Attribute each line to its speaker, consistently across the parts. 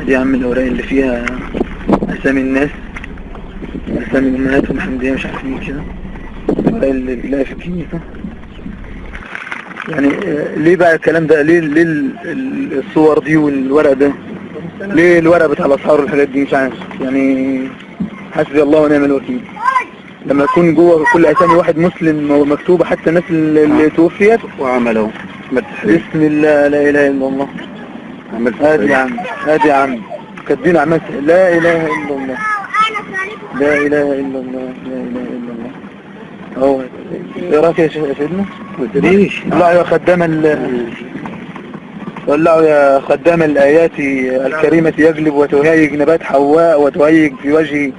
Speaker 1: دي يا عم الأوراق اللي فيها أسامي الناس، أسامي أمهاتهم حمدية مش عارف مين كده، الأوراق اللي بنلاقيها في الكنيسة. يعني ليه بقى الكلام ده؟ ليه الصور دي والورق ده؟ ليه الورق بتاع الأسعار والحاجات دي؟ مش عارف يعني. حسبي الله ونعم الوكيل. لما يكون جوه كل أسامي واحد مسلم مكتوبة، حتى الناس اللي توفيت
Speaker 2: وعمله.
Speaker 1: بسم الله لا إله إلا الله. هادي يا عم، هادي يا عم، كاتبين أعمال. لا إله إلا الله، لا إله إلا الله، لا إله إلا الله. أهو إيه رأيك يا سيدنا؟
Speaker 2: ليش؟
Speaker 1: ولعوا يا خدام ولعوا يا خدام الآيات الكريمة يجلب وتهيج نبات حواء وتهيج في وجه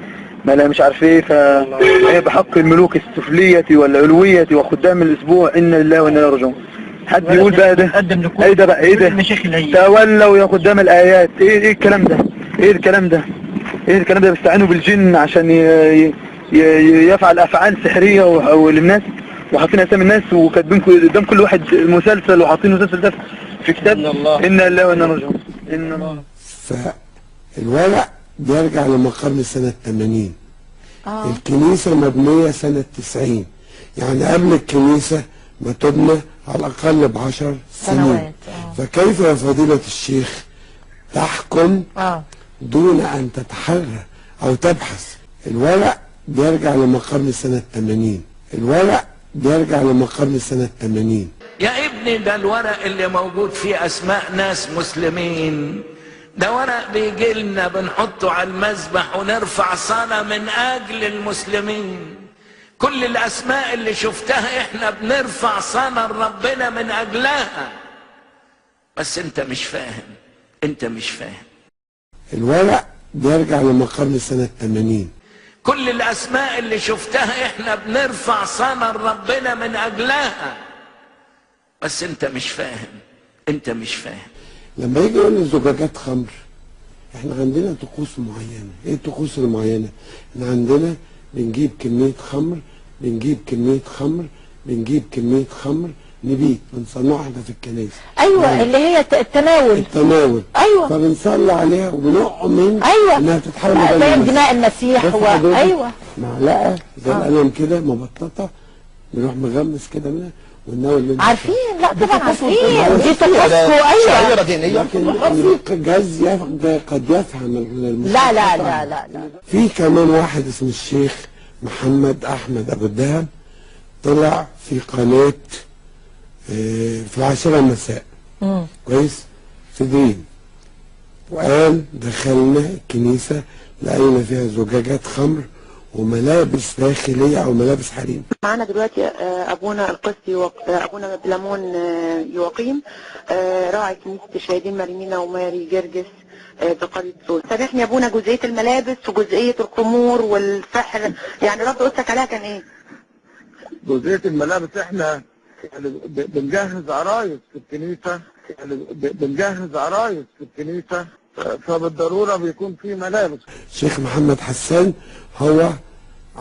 Speaker 1: ما لا مش عارف ايه. فهي بحق الملوك السفلية والعلوية وخدام الأسبوع، إنا لله وإنا إليه راجعون. حد يقول بقى ده ايه ده بقى؟ ايه ده؟ تولوا يا خدام الآيات. ايه الكلام ده؟ ايه الكلام ده؟ ايه الكلام ده؟ بيستعينوا بالجن عشان يفعل افعال سحرية وللناس، وحاطين اسامي الناس وكاتبين قدام كل واحد مسلسل، وحاطين المسلسل ده في كتاب. إنا لله وإنا راجعون. إن الله.
Speaker 3: فالورق بيرجع لما قبل سنة 80. الكنيسة مبنية سنة 90، يعني قبل الكنيسة ما تبنى على الأقل ب10 سنوات. فكيف يا فضيلة الشيخ تحكم دون أن تتحرى أو تبحث؟ الورق بيرجع لما قبل سنة 80. الورق بيرجع لما قبل سنة 80.
Speaker 4: يا ابني ده الورق اللي موجود فيه أسماء ناس مسلمين، ده ورق بيجي لنا بنحطه على المذبح ونرفع صلاة من أجل المسلمين. كل الأسماء اللي شفتها احنا بنرفع صلاة لربنا من أجلها، بس انت مش فاهم، انت مش فاهم.
Speaker 3: الورق بيرجع لما قبل سنة 80.
Speaker 4: كل الأسماء اللي شفتها احنا بنرفع صلاة لربنا من أجلها، بس انت مش فاهم، انت مش فاهم.
Speaker 3: لما يجي يقول لي زجاجات خمر، احنا عندنا طقوس معينة. ايه الطقوس المعينة؟ احنا عندنا بنجيب كمية خمر، بنجيب كمية خمر، بنجيب كمية خمر نبيت، بنصنعها احنا في الكنيسة.
Speaker 5: ايوه يعني اللي هي التناول.
Speaker 3: التناول، ايوه. فبنصلي عليها وبنؤمن، ايوه، انها بتتحول
Speaker 5: زي دماء المسيح ايوه،
Speaker 3: معلقة زي القلم كده مبططة، بنروح مغمس كده منها ونناول منها.
Speaker 5: عارفين؟ لا طبعا عارفين، دي طقوسكم. ايوه،
Speaker 3: لكن جاز قد يفهم المسلم.
Speaker 5: لا لا لا لا لا.
Speaker 3: في كمان واحد اسمه الشيخ محمد احمد ابو الدهب، طلع في قناة في 10 مساء، كويس، في دين، وقال دخلنا الكنيسة لقينا فيها زجاجات خمر وملابس داخلية أو ملابس حريم.
Speaker 6: معانا دلوقتي أبونا القسي أبونا بلامون يواقيم، راعي كنيسة الشهيدين ماريمينا وماري جرجس بقرية سوس. سامحني يا أبونا، جزئية الملابس وجزئية الخمور والسحر، يعني رد قصتك عليها كان إيه؟
Speaker 7: جزئية الملابس إحنا يعني بنجهز عرايس في الكنيسة، يعني بنجهز عرايس في الكنيسة، فبالضرورة بيكون في ملابس.
Speaker 3: الشيخ محمد حسان هو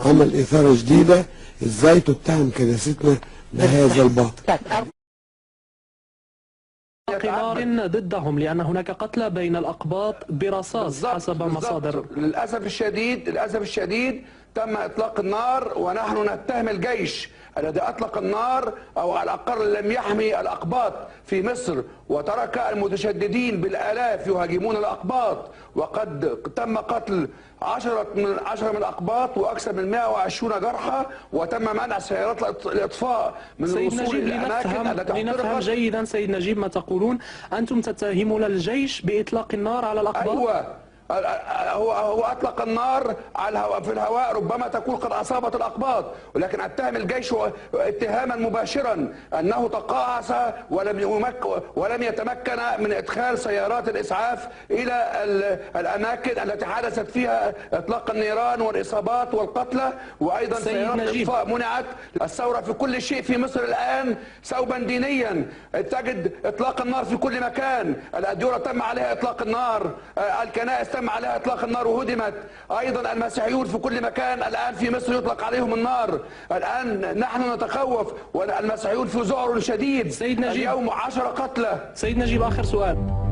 Speaker 3: عمل إثارة جديدة، إزاي تتهم كنيستنا بهذا الباطل.
Speaker 8: قمار ضدهم، لأن هناك قتلى بين الأقباط برصاص حسب مصادر.
Speaker 9: للأسف الشديد، للأسف الشديد تم إطلاق النار، ونحن نتهم الجيش الذي أطلق النار، أو على الأقل لم يحمي الأقباط في مصر، وترك المتشددين بالآلاف يهاجمون الأقباط، وقد تم قتل 10 من الأقباط وأكثر من 120 جرحى، وتم منع سيارات الإطفاء من الوصول إلى الأماكن التي
Speaker 8: لنفهم جيدا سيد نجيب ما تقولون، أنتم تتهمون الجيش بإطلاق النار على الأقباط؟
Speaker 9: أيوة، هو أطلق النار على في الهواء، ربما تكون قد أصابت الأقباط، ولكن أتهم الجيش اتهاما مباشرا أنه تقاعس ولم يتمكن من إدخال سيارات الإسعاف إلى الأماكن التي حدثت فيها إطلاق النيران والإصابات والقتلى، وأيضا سيارات الإطفاء منعت. الثورة في كل شيء في مصر الآن ثوبا دينيا، تجد إطلاق النار في كل مكان، الأديرة تم عليها إطلاق النار، الكنائس تم عليها إطلاق النار وهدمت، أيضا المسيحيون في كل مكان الآن في مصر يطلق عليهم النار. الآن نحن نتخوف والمسيحيون في ذعر شديد.
Speaker 8: سيد نجيب،
Speaker 9: اليوم 10 قتلى.
Speaker 8: سيد نجيب، آخر سؤال.